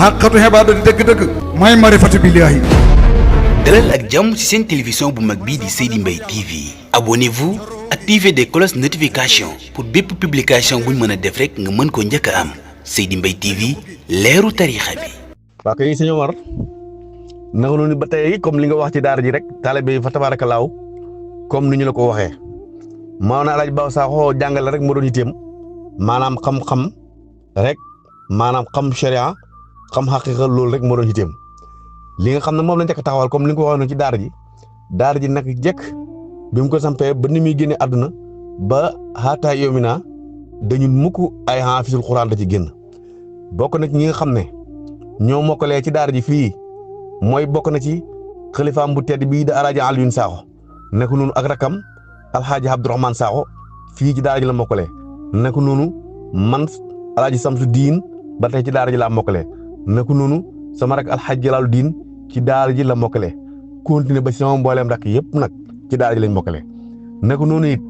xaqatu xibaadati dëgg-dëgg mooy marifatu billaahi. dalal ak jàmm ci seen télévision bu mag bii di Seydi Mbaye TV. abonnez-vous activez des cloches notification pour bépp publication buñ mën a def rek nga mën ko njëkk a am. Seydi Mbaye TV leeru tariixa bi. waa kay sëñ Omar naka noonu ba tey comme li nga wax ci daara ji rek taalibe yi fa tabaarakallaahu comme ni ñu la ko waxee maanaam Alaaji Ba Sakho jàngale rek moo doon yitteem maanaam xam-xam rek maanaam xam sharia xam xaqiqa loolu rek moo doon yitteem li nga xam ne moom la njëkk a taxawal comme li nga ko waxee noonu ci daara ji nag jekk bi mu ko sampee ba ni muy génne àdduna ba xaataa yomina dañu mukk ay xaafisul xuraan da ci génn bokk na ci ñi nga xam ne ñoo mokkalee ci daara ji fii mooy bokk na ci xalifaam bu tedd bii da Alaaji Alioune Sakho nekk noonu ak rakam Alxaaji Abdourahmane Sakho fii ci daara ji la mokkalee nekk noonu man Alaaji Samsu Diin ba tey ci daara ji laa mokkalee nekk noonu sama rak Alxaaji Jalaalu Diin ci daara ji la mokkalee continué ba ci sama mbooleem rak yëpp nag ci daara ji lañ mokkalee nekk noonu it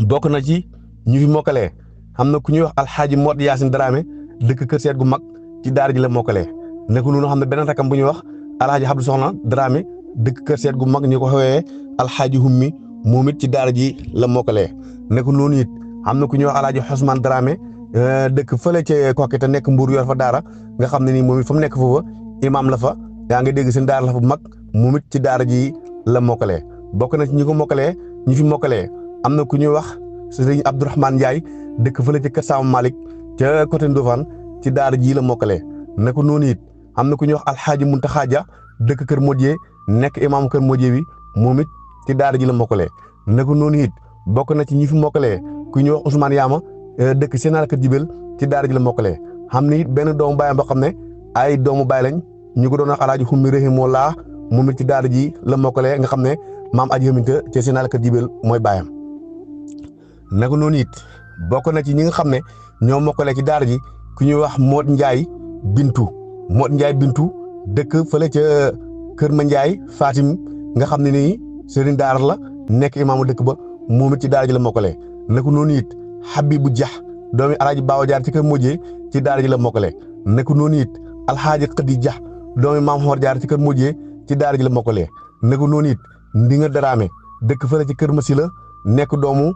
bokk na ci ñu fi mokkalee xam na ku ñuy wax Alxaaji Mot Yaasin Dramé dëkk kër seet gu mag ci daara ji la mokkalee nekk noonu xam ne beneen rakam bu ñuy wax Alxaaji Abdou Soxna Dramé dëkk kër seet gu mag ñu ko xewee Alxaaji Hummi moom it ci daara ji la mokkalee nekk noonu it xam na ku ñuy wax Alxaaji Xosmaan Dramé dëkk fële ca Kokki te nekk Mbuur yor fa daara nga xam ne nii moom it fa mu nekk foofa imaam la fa yaa nga dégg seen daara la fa bu mag moom it ci daara ji la mokkalee bokk na ci ñi ko mokkalee ñi fi mokkalee am na ku ñuy wax Sëriñ Abdourahmane Ndiaye dëkk fële ca kër Sama Malick ca côté Ndofane ci daara ji la mokkalee nekk noonu it am na ku ñuy wax Alxaaji Muntaxa Ja dëkk kër Modié nekk imaamu kër Modié bi moom it ci daara ji la mokkalee nekk noonu it bokk na ci ñi fi mokkalee ku ñuy wax Ousmane Yaama dëkk Sénégal kër Jibel ci daara ji la mokkalee xam ne it benn doomu baayam boo xam ne ay doomu baay lañ ñu ko doon wax Alaaji Xummi Rahimullah moom it ci daara ji la mokkalee nga xam ne maam aji xamante ci Sénégal kër Jibel mooy baayam nekk noonu it bokk na ci ñi nga xam ne ñoo mokkalee ci daara ji ku ñuy wax Moot Njaay Bintu dëkk fële ca Kër Ma Njaay Fatim nga xam ne nii sëriñ daara la nekk imaamu dëkk ba moom it ci daara ji la mokkalee nekk noonu it Habibu Dia doomi Alaaji Baawa Jaar ci kër Modié ci daara ji la mokkalee nekk noonu it Alxaaji Xadi Dia doomi Maam Xoor Jaar ci kër Modié ci daara ji la mokkalee nekk noonu it Ndinga Daraame dëkk fële ci kër Masila nekk doomu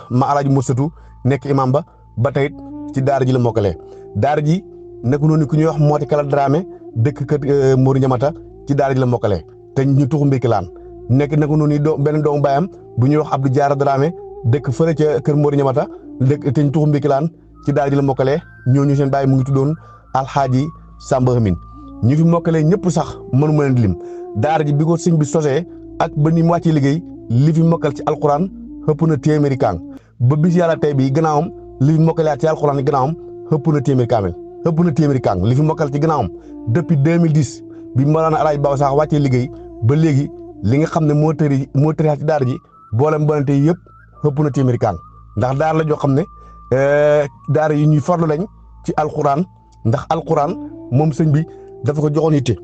ma Alaaji Mursatu nekk imaam ba tey ci daara ji la mokkalee daara ji nekk noonu ku ñuy wax Mooti Kala Dramé dëkk kër Mourou Ñamata ci daara ji la mokkalee te ñu tuxu Mbékilaan nekk noonu benn doomu baayam bu ñuy wax Abdou Diarra Dramé dëkk fële ca kër Mourou Ñamata dëkk te ñu tuxu Mbékilaan ci daara ji la mokkalee ñooñu seen baay mu ngi tuddoon Alxaaji Samba Amin ñu fi mokkalee ñëpp sax mënu ma leen di lim daara ji bi ko sëñ bi sosee ak ba ni mu wàccee liggéey li fi mokkal ci alquran xëpp na téeméeri kaang ba bis yàlla tey bii gannaawam li fi mokkalaat ci alquran yi gannaawam xëpp na téeméeri kaamel xëpp na téeméeri kaang li fi mokkal ci gannaawam depuis 2010 bi Mawlana Alaaji Ba Sakho wàccee liggéey ba léegi li nga xam ne moo tëri ci daara ji boolem bonante yëpp xëpp na téeméeri kaang ndax daara la joo xam ne daara yi ñuy farlu lañ ci alquran ndax alquran moom sëñ bi dafa ko joxoon yitte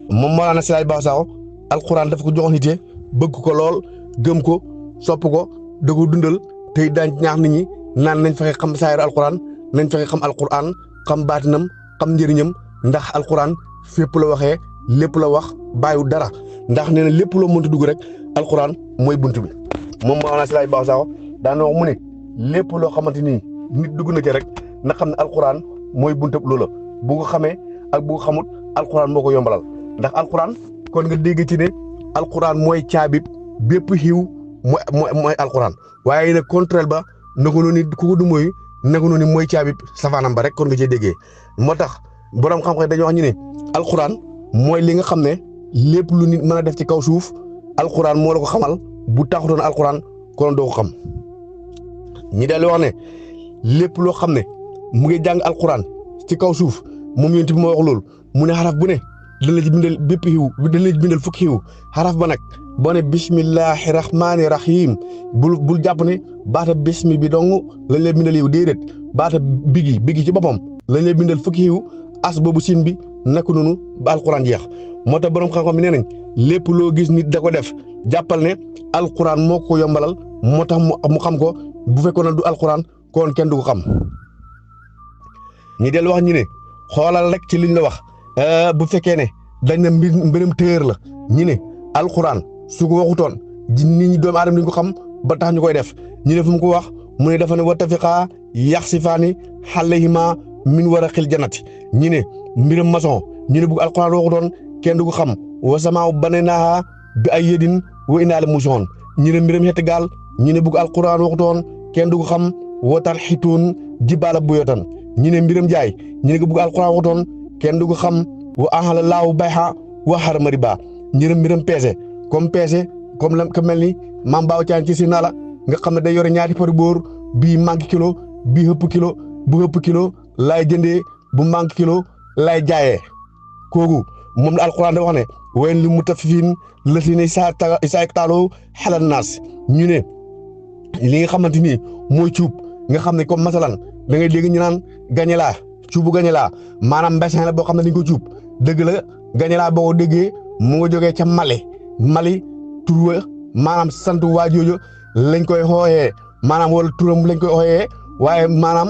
moom Mawlana Alaaji Ba Sakho alquran dafa ko joxoon yitte bëgg ko lool gëm ko sopp ko da ko dundal tey daañ ñaax nit ñi naan nañ fexe xam saayir alquran nañ fexe xam alquran xam baatinam xam njëriñam ndax alquran fépp la waxee lépp la wax bàyyiwul dara ndax nee na lépp loo mënta dugg rek alquran mooy bunt bi moom Mawlana Alaaji Ba Sakho daana wax mu ne lépp loo xamante ni nit dugg na ci rek na xam ne alquran mooy buntu loola bu ko xamee ak bu ko xamut alquran moo ko yombalal ndax alquran kon nga dégg ci ne alquran mooy caabib bépp xiiw mooy alquran waaye nag contraire ba naka noonu ku ko du mooy naka noonu mooy caabib safaanam ba rek kon nga cee déggee moo tax borom xam-xam dañoo wax ñu ne alquran mooy li nga xam ne lépp lu nit mën a def ci kaw suuf alquran moo la ko xamal bu taxutoon alquran kon doo ko xam ñi daal di wax ne lépp loo xam ne mu ngi jàng alquran ci kaw suuf moom yonent bi moo wax loolu mu ne xaraf bu ne dañ la ci bindal bépp xiw dañ la ci bindal fukki xiw xaraf ba nag boo ne bismillahi rahmaani rahim bul jàpp ne baata bismi bi dong lañ lay bindal yiw déedéet baata bigi ci boppam lañ lay bindal fukki xiw as boobu siin bi nekk noonu ba alquran jeex moo tax borom xam-xam bi nee nañ lépp loo gis nit da ko def jàppal ne alquran moo ko yombalal moo tax mu xam ko bu fekkoon ne du alquran kon kenn du ko xam ñi del wax ñi ne xoolal rek ci liñ la wax bu fekkee ne dañ na mbirum téer la ñi ne alxuraan su ko waxutoon nit ñi doomu aadama duñ ko xam ba tax ñu koy def ñu ne fu mu ko wax mu ne dafa ne wattafiqaa yaxsifaani alayhimaa min waraqil jannati ñi ne mbirum maçon ñu ne bugg alxuraan waxutoon kenn du ko xam wa samaa banaynaahaa bi aydin wa innaa la muusi'uun ñu ne mbirum xetti gaal ñu ne bugg alxuraan waxutoon kenn du ko xam wa tanhituun jibaala buyuutan ñu ne mbirum jaay ñu ne ko bugg alxuraan waxutoon kenn du ko xam wa ahalla llaahu bay'a wa harrama riba ñu ne mbirum peese comme la ko mel ni maam Baaw Caan ci si naa la nga xam ne day yore ñaari pari boor bii manque kilo bii ëpp kilo bu ëpp kilo laay jëndee bu manque kilo laay jaayee kooku moom la alxuraan da wax ne wayn li mutaffifin lasiina isaa iktaaloo xalal naas ñu ne li nga xamante ni mooy cuub nga xam ne comme masalan da ngay dégg ñu naan gañelaa cuubu gañelaa maanaam mbésin la boo xam ne dañ ko cuub dëgg la gañelaa boo ko déggee mu nga jógee ca Mali tur maanaam sant waa jooju lañ koy xooyee maanaam wala turam lañ koy xooyee waaye maanaam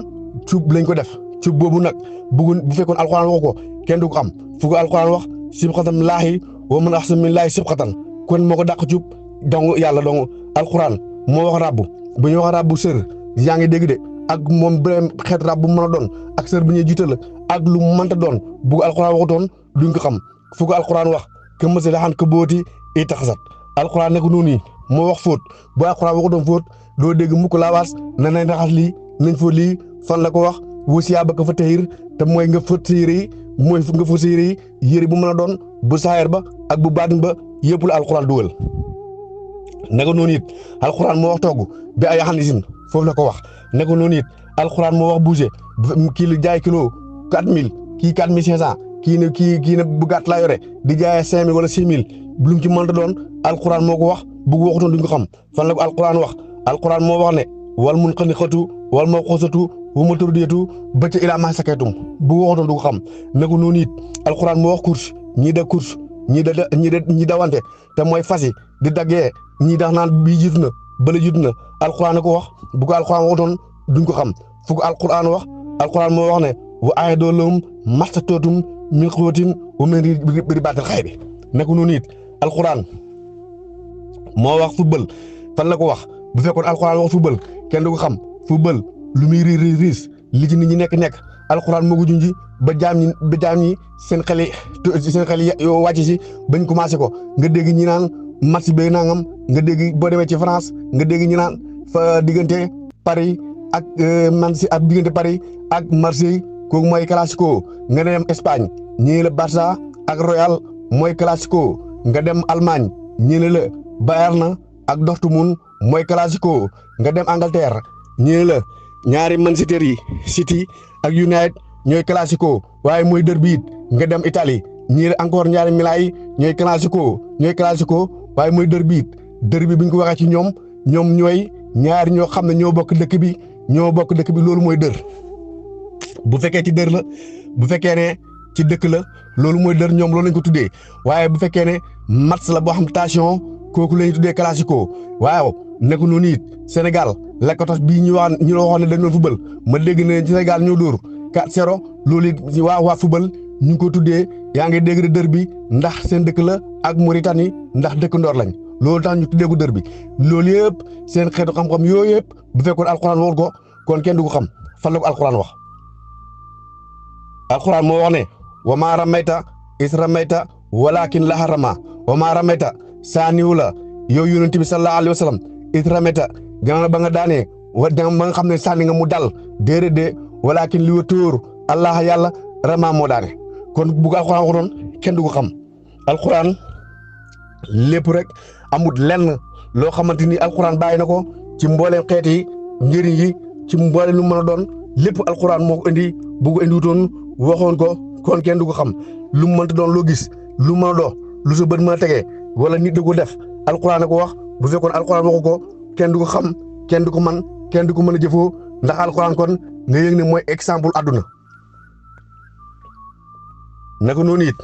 cuub lañ ko def cuub boobu nag bu fekkoon alxuraan waxu ko kenn du ko xam fu ko alxuraan wax sibxatan laahi wa man ahsanu min laahi sibxatan kon moo ko dàq cuub dong yàlla dong alxuraan moo wax rabbu bu ñu wax rabbu sër yaa ngi dégg de ak moom beneen xeet rabbu bu mën a doon ak sër bu ñuy jiital ak lu mënta doon bu ko alxuraan waxutoon duñ ko xam fu ko alxuraan wax ke mësa la xan ko booti i taxasat alxuraan nekk noonu moo wax fóot bu alxuraan waxutoon fóot doo dégg mukk laawaas na nañ raxas lii nañ fóot lii fan la ko wax wasiyaa ba ko fa tayir te mooy nga fóot sa yére yi mooy nga fóot sa yére yi yére bu mën a doon bu saayar ba ak bu baatin ba yëpp la alxuraan dugal naka noonu it alxuraan moo wax togg bi ay xanisin foofu la ko wax naka noonu it alxuraan moo wax bouger kii la jaay kilo 4000 kii 4500 kii ne bu gàtt laa yore di jaayee 5000 wala 6000 lu mu ci mënta doon alxuraan moo ko wax bu waxutoon duñ ko xam fan la ko alxuraan wax alxuraan moo wax ne wal munxaniqatu wal mawquusatu wa mutardiyatu ba ca ilaa maa sakaytum bu waxutoon du ko xam naka noonu it alxuraan moo wax course ñii dawante te mooy fas yi di daggee ñii dax naan bii jiitu na bële jiitu na alxuraan ko wax bu ko alxuraan waxutoon duñ ko xam fu ko alxuraan wax alxuraan moo wax ne wa a'iddu lahum mastata'tum min quwwatin wa min ribaatil xayli naka noonu it alxuraan moo wax football fan la ko wax bu fekkoon alxuraan wax football kenn du ko xam football lu muy riis li ci nit ñi nekk alxuraan moo ko junji ba jaam ñi seen xel yi wàcc si bañ commencé ko nga dégg ñi naan match bi nangam nga dégg boo demee ci France nga dégg ñi naan fa diggante Paris ak diggante Paris ak Marseille kooku mooy classico nga dem Espagne ñii la Barça ak Real mooy classico nga dem Allemagne ñii la Bayern ak Dortmund mooy classico nga dem Angleterre ñii la ñaari Manchester yi City ak United ñooy classico waaye mooy derby it nga dem Italie ñii la encore ñaari Milan yi ñooy classico waaye mooy derby it derby bi ñu ko waxee ci ñoom ñooy ñaari ñoo xam ne ñoo bokk dëkk bi loolu mooy dër bu fekkee ci dër la bu fekkee ne ci dëkk la loolu mooy dër ñoom loolu lañ ko tuddee waaye bu fekkee ne match la boo xam tension kooku la ñuy tuddee classico waaw nekk noonu it Sénégal lakkatos bii ñu waxoon ne dañ doon football ma dégg ne Sénégal ñoo dóor 4-0 loolu it waa football ñu ngi ko tuddee yaa ngi dégg dër bi ndax seen dëkk la ak Mauritanie ndax dëkk ndoor lañ loolu tax ñu tuddee ko dër bi loolu yëpp seen xeetu xam-xam yooyu yëpp bu fekkoon alxuraan waxul ko kon kenn du ko xam fan la ko alxuraan wax alxuraan moo wax ne wa maa ramayta is ramayta walakin laaha ramaa wa maa ramayta saaniwu la yow yonent bi sallallahu alayhi wa sallam is ramayta gannaaw ba nga daanee ba nga xam ne sànni nga mu dal déedéet de walakin li wa tóor allah yàlla ramaa moo daane kon bu ko alxuraan waxutoon kenn du ko xam alxuraan lépp rek amut lenn loo xamante ni alxuraan bàyyi na ko ci mbooleem xeet yi njëriñ yi ci mbooleem lu mën a doon lépp alxuraan moo ko indi bu ko indiwutoon waxoon ko kon kenn du ko xam lu mu mënta doon loo gis lu mën a doon lu sa bët mën a tegee wala nit da ko def alxuraan ko wax bu fekkoon alxuraan waxu ko kenn du ko xam kenn du ko man kenn du ko mën a jëfoo ndax alxuraan kon nga yëg ne mooy exemple àdduna naka noonu it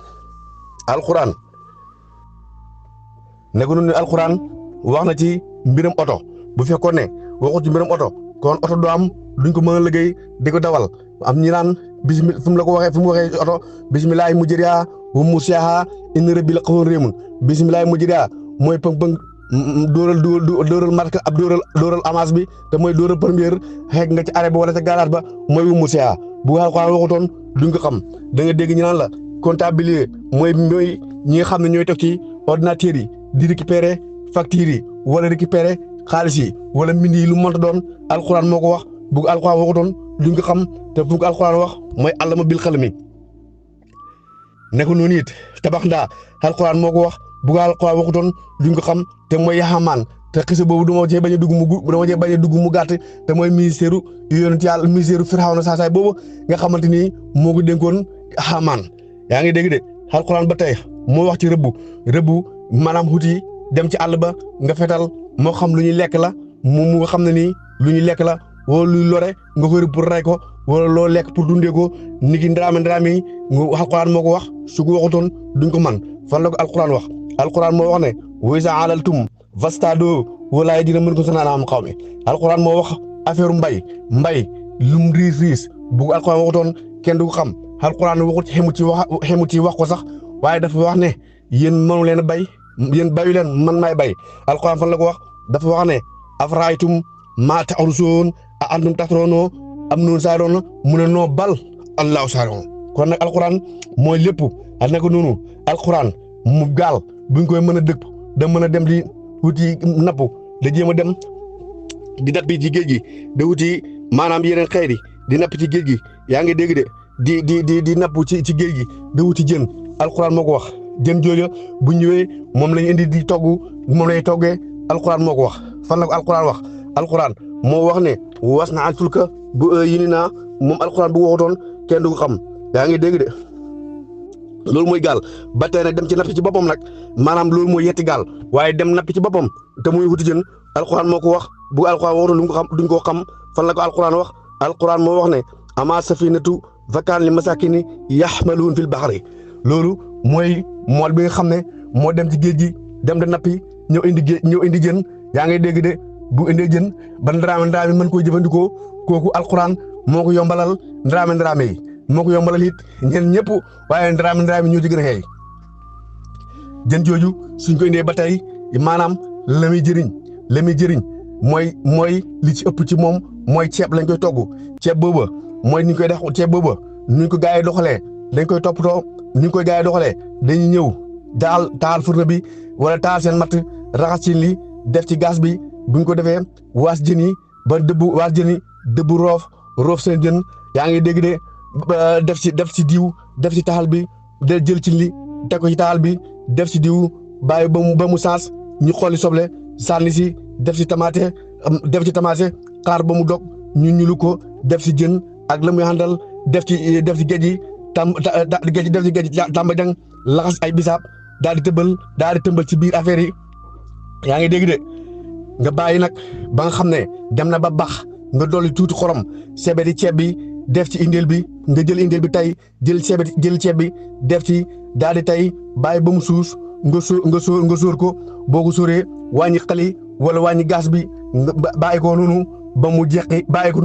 alxuraan wax na ci mbiram oto bu fekkoon ne waxu ci mbiram oto kon oto du am duñ ko mën a liggéey di ko dawal am ñi naan bismillah fu mu la ko waxee fu mu waxee oto bismillahi mujriha wa mursaha inna rabbi la xafoon réemun bismillahi mujriha mooy pëng-pëng dóoral marque ab dóoral avance bi te mooy dóoral première xeeg nga ci arrêt ba wala ca garage ba mooy wa mursaha bu Alxuraan waxutoon duñ ko xam da nga dégg ñu naan la comptabilité mooy ñi nga xam ne ñooy toog ci ordinateur yi di récupérer factures yi wala récupérer xaalis yi wala mbind yi lu mu mënta doon Alxuraan moo ko wax bu Alxuraan waxutoon duñ ko xam te bu Alxuraan wax mooy allama bil qalami ne ko noonu it tabax ndaa Alxuraan moo ko wax bu Alxuraan waxutoon duñ ko xam te mooy yaxamaan te xisa boobu dama cee bañ a dugg mu gàtt te mooy ministère yonent Yàlla ministère Firawna saasaay boobu nga xamante ni moo ko dénkoon Haamaan yaa ngi dégg de Alxuraan ba tey moo wax ci rëbbu maanaam xuti dem ci àll ba nga fetal moo xam lu ñuy lekk la mu nga xam ne nii lu ñuy lekk la wala luy lore nga koy rëbb pour rey ko wala loo lekk pour dundee ko niki ndaraame yi Alxuraan moo ko wax su ko waxutoon duñ ko man fan la ko Alxuraan wax Alxuraan moo wax ne wa izaa alaltum fastadoo walaay dina mën ko sanaan am xaw mi Alxuraan moo wax affaire mbay lum riis bu Alxuraan waxutoon kenn du ko xam Alxuraan waxut xemu ci wax ko sax waaye dafa wax ne yéen mënu leen a bay yéen bayu leen man maay bay Alxuraan fan la ko wax dafa wax ne afraaytum maa tahrusuun a antum tahrusuun am noonu saaroon mu ne noo bal allahu saaroon kon nag Alxuraan mooy lépp a nekk noonu Alxuraan mu gaal buñ koy mën a dëpp da mën a dem di wuti napp da jéem a dem di napp ci géej gi da wuti maanaam yeneen xeet yi di napp ci géej gi yaa ngi dégg de di napp ci géej gi da wuti jën Alxuraan moo ko wax jën jooju bu ñëwee moom lañ indi di togg moom lañ toggee Alxuraan moo ko wax fan la ko Alxuraan wax Alxuraan moo wax ne was na al fulka bu yini naa moom Alxuraan bu waxutoon kenn du ko xam yaa ngi dégg de loolu mooy gaal ba tey nag dem ci napp ci boppam nag maanaam loolu mooy yetti gaal waaye dem napp ci boppam te muy wuti jën Alxuraan moo ko wax bu Alxuraan waxutoon duñ ko xam fan la ko Alxuraan wax Alxuraan moo wax ne ama safinatu vakaan li masakini yaxmaluun fil baxri loolu mooy mool bi nga xam ne moo dem ci géej gi dem da nappi ñëw indi jën yaa ngay dégg de bu indee jën ba ndaraame mën koy jëfandikoo kooku Alxuraan moo ko yombalal ndaraame yi moo ko yombalal it ñenn ñëpp waaye ndaraame ñoo ci gën a xeey jën jooju suñ ko indee ba tey maanaam la muy jëriñ mooy li ci ëpp ci moom mooy ceeb lañ koy togg ceeb booba mooy ni ñu koy def ceeb booba ni ñu ko gaa yi doxalee dañ koy toppatoo ni ñu koy gaa yi doxalee dañuy ñëw taal fourne bi wala taal seen matt raxas ci li def ci gaz bi buñ ko defee waas jën yi ba dëbbu roof seen jën yaa ngi dégg de def ci diw def ci taxal bi de jël ci li teg ko ci taxal bi def ci diw bàyyi ba mu saas ñu xolli soble sànni si def ci tamaate xaar ba mu dog ñu ñulu ko def ci jën ak la muy àndal def ci géej gi def ci géej tàmba jang laxas ay bisaab daal di tëmbal ci biir affaire yi yaa ngi dégg de nga bàyyi nag ba nga xam ne dem na ba bax nga dolli tuuti xorom sebeti ceeb bi def ci indeel bi nga jël indeel bi tey jël ceeb bi def ci daal di tey bàyyi ba mu suus nga sóor ko boo ko sóoree wàññi xali wala wàññi gaz bi nga bàyyi ko noonu ba mu jeqi bàyyi ko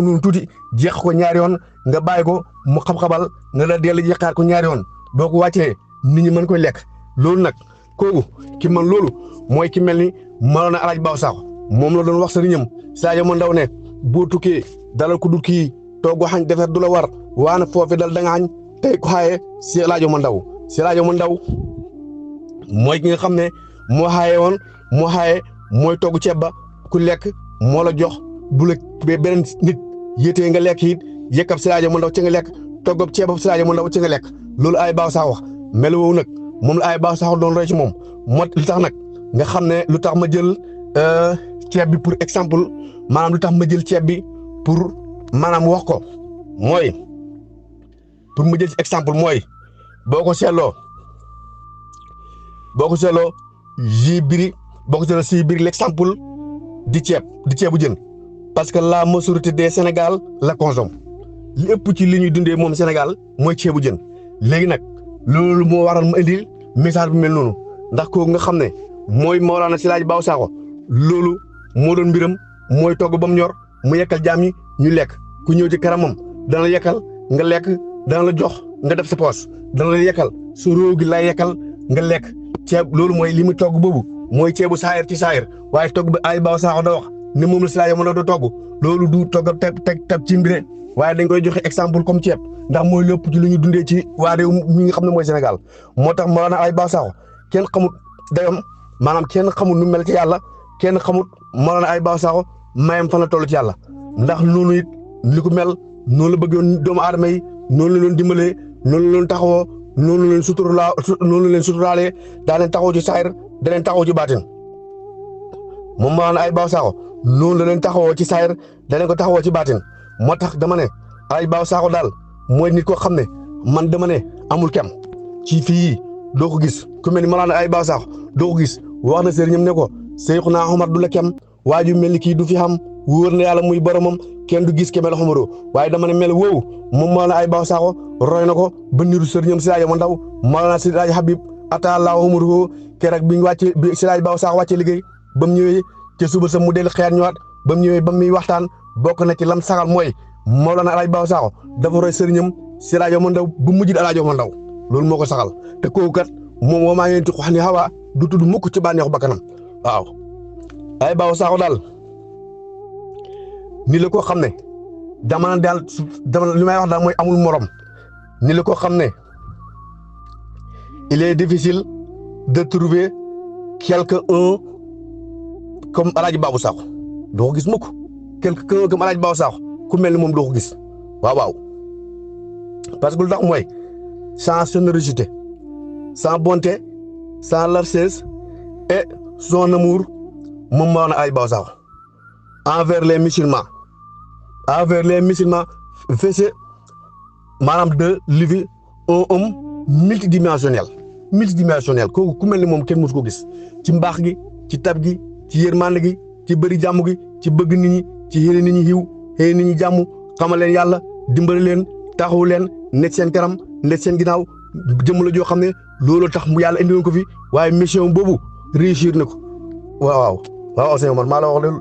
noonu tuuti jeex ko ñaari yoon nga bàyyi ko mu xam-xabal nga la dellu jeexaat ko ñaari yoon boo ko wàccee nit ñi mën koy lekk loolu nag kooku ki man loolu mooy ki mel ni Mawlana Alaaji Baaw Sakho moom la doon wax sëriñam Sadio Mandaw ne boo tukkee dalal ko du kii toogu xañ defar du la war waana foofi dal da nga xañ tey ko xaaye si Sadio Mandaw mooy ki nga xam ne moo xaaye mooy togg ceeb ba ku lekk moo la jox bu la beneen nit yéetee nga lekk it yëkkab Sadio Mandaw ci nga lekk toggab ceebab Sadio Mandaw ci nga lekk loolu Alaaji Baaw Sakho wax mel woowu nag moom la Alaaji Baaw Sakho doon roy ci moom moo li tax nag nga xam ne lu tax ma jël ceeb bi pour exemple maanaam lu tax ma jël ceeb bi pour maanaam wax ko mooy pour ma jël ci exemple mooy boo ko seetloo ji biri boo ko seetloo si biri l'exemple di ceebu jën parce que la majorité des Sénégal la consomme li ëpp ci li ñuy dundee moom Sénégal mooy ceebu jën léegi nag loolu moo waral ma indil message bu mel noonu ndax kooku nga xam ne mooy Mawlana Alaaji Baaw Sakho loolu moo doon mbiram mooy togg ba mu ñor mu yekkal jaam yi ñu lekk ku ñëw ci kanamam dana la yekkal nga lekk dana la jox nga def sa poos dana la yekkal su róo gi lay yekkal nga lekk ceeb loolu mooy li mu togg boobu mooy ceebu saayir ci saayir waaye togg bi ay baaw saaxo da wax ne moom la si laa yamoon do togg loolu du togg teg ci mbire waaye dañ koy joxe exemple comme ceeb ndax mooy lépp ci lu ñu dundee ci waa réew mi nga xam ne mooy Sénégal moo tax maanaam ay baaw saaxo kenn xamut dayam maanaam kenn xamut nu mel ci yàlla kenn xamut maanaam ay baaw saaxo mayam fan la toll ci yàlla ndax loolu it li ko mel noonu la bëggoon doomu aadama yi noonu la leen dimbalee noonu la leen taxawoo noonu la leen suturaalee daa leen taxaw ci saayir da leen taxaw ci baatin moom maanaam ay baaw saaxo noonu la leen taxawoo ci saayir da leen ko taxawoo ci baatin moo tax dama ne ay baaw saaxo daal mooy nit koo xam ne man dama ne amul kem ci fii doo ko gis ku mel ni maanaam ay baaw saaxo doo ko gis wax na sëriñam ne ko Seexuna Omar du la kem waaju mel ni kii du fi xam wóor na yàlla muy boromam kenn du gis ke mel Omaro waaye dama ne mel woowu moom maanaam ay baaw saaxo roy na ko ba niru sëriñam Siraaja ma ndaw maanaam Siraaja Habib ataallahu Omaro keroog bi ñu wàccee bi Siraaja baaw saaxo wàccee liggéey ba mu ñëwee ca suba sa mu dellu xeer ñëwaat ba mu ñëwee ba muy waxtaan bokk na ci lam saxal mooy Mawlana Alaaji Baaw Saaxo dafa roy sëriñam Siraaja ma ndaw bu mujj Alaaji ma ndaw loolu moo ko saxal te kooku kat moom moo maa ngeen di wax ni xawa du tudd mukk ci bànneexu bakkanam waaw ay Baaw Saaxo daal ni la ko xam ne dama daal li may wax daal mooy amul morom ni la ko xam ne il est difficile de trouver quelqu'un comme Alaaji Baaw Saaxo doo ko gis mukk quelqu'un comme Alaaji Baaw Saaxo ku mel ni moom doo ko gis waaw parce que lu tax mooy sans générosité sans bonté sans largesse et son amour moom moo na Alaaji Baaw Saaxo envers les musulmans faisait maanaam de lui un homme multidimensionnel kooku ku mel ni moom kenn mësu ko gis ci mbaax gi ci tab gi ci yërmande gi ci bëri jàmm gi ci bëgg nit ñi ci yéene nit ñi xiw xëy nit ñi jàmm xamal leen yàlla dimbali leen taxawu leen nekk seen kanam nekk seen ginnaaw jëmm la joo xam ne loolu tax mu yàlla indi woon ko fi waaye mission boobu réussir na ko waaw sëñ Omar maa la wax loolu